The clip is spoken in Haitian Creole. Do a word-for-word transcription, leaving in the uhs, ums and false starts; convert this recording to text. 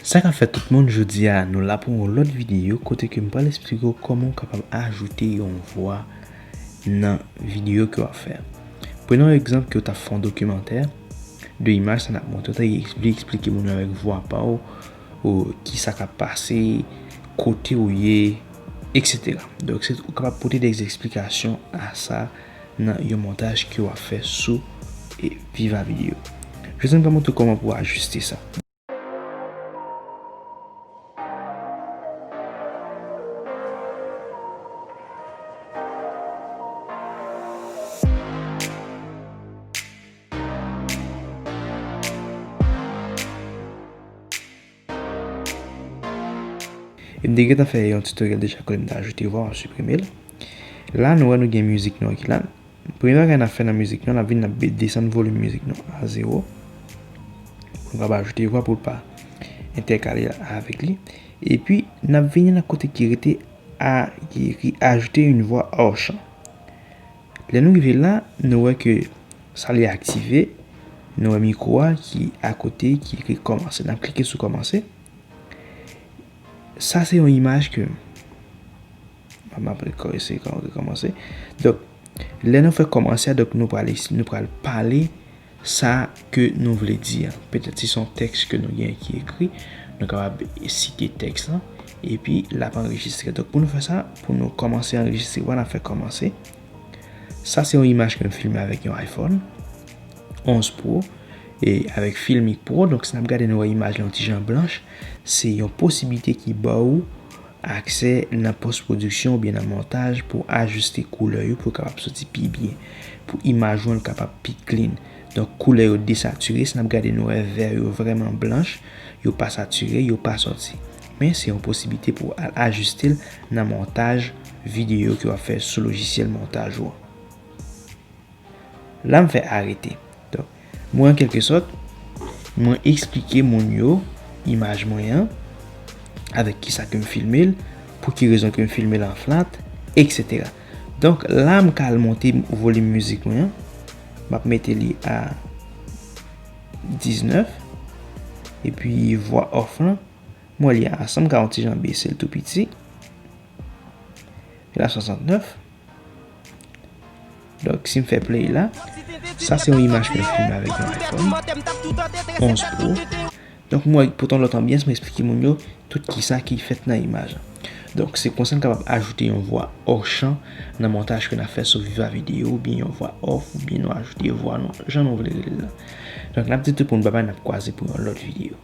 Sa k ap fèt tout moun, jodi a nou la pou yon lòt videyo kote ke m pral eksplike w kòman w kapab ajoute yon vwa nan videyo ke w ap fè. Prenon yon egzanp ke w t ap fè yon dokimantè, de imaj sa n ap montre w, ta vle eksplike moun yo avèk vwa pa w, ou kisa k ap pase, kote w ye, et cetera. Donk, se, ou kapab pote de eksplikasyon a sa nan yon montaj ke w ap fè sou e, Viva Video. Jodi a m pral montre w kòman pou w ajiste sa. E m te gentan fè yon tutorial deja kote m te ajoute vwa, m ap siprime l. La, nou wè nou gen mizik nou an ki la. Premye bagay n ap fè nan mizik nou an, n ap vin, n ap be-, desann volim mizik nou an a zewo. Pou n kapab ajoute vwa pou l pa entèkale avèk li. Epi, n ap vini nan kote ki rete a, ki ekri ajoute yon vwa hors champ. Lè nou rive la, nou wè ke sa li aktive. Nou wè mikwo a ki akote, ki ekri kòmanse. N ap klike sou kòmanse. Sa se yon imaj ke m ap rekò-, eseye kò-, rekòmanse. Donk, lè nou fè kòmanse a, donk nou pral, nou pral pale sa ke nou vle di a. Petèt si se yon tèks ke nou gen ki ekri, nou kapab site tèks lan, epi l ap anrejistre. Donk, pou nou fè sa, pou nou kòmanse anrejistre vwa, n ap fè kòmanse. Sa se yon imaj ke m filme avèk yon iPhone onz Pro e avèk Filmic Pro. Donk, si n ap gade, nou wè imaj la yon ti jan blanch. Se yon posiblite ki ba w aksè nan pòs pwodiksyon oubyen nan montaj pou ajiste koulè yo pou yo kapab soti pi byen, pou imaj ou an kapab pi clean. Donk, koulè yo desatire, si n ap gade, nou wè vè yo vrèman blanch, yo pa satire, yo pa sòti. Men se yon posiblite pou w al ajiste l nan montaj videyo ke w ap fè sou lojisyèl montaj ou an. La, m fè arete. Donk, mwen, an kèlkesòt, mwen eksplike moun yo imaj mwen an, avèk kisa ke m filme l, pou ki rezon ke m filme l an flat, et cetera. Donk, la, m ka al monte volim mizik mwen an. M ap mete li a diznèf. Epi, vwa off lan, m wè li a san, m ka yon ti jan bese l tou piti. Li a swasantnèf. Donk, si m fè play la, sa se yon imaj ke m filme avèk yon iPhone onz Pro. Donk, mwen, pou yon lòt anbyans, mwen eksplike moun yo tout kisa ki fèt nan imaj la. Donk, se konsa n kapab ajoute yon vwa hors champ nan montaj ke n ap fè sou Viva Video, oubyen yon vwa off, oubyen nou ajoute vwa nou, jan nou vle rele l la. Donk, n ap di tout moun babay, n ap kwaze pou yon lòt videyo.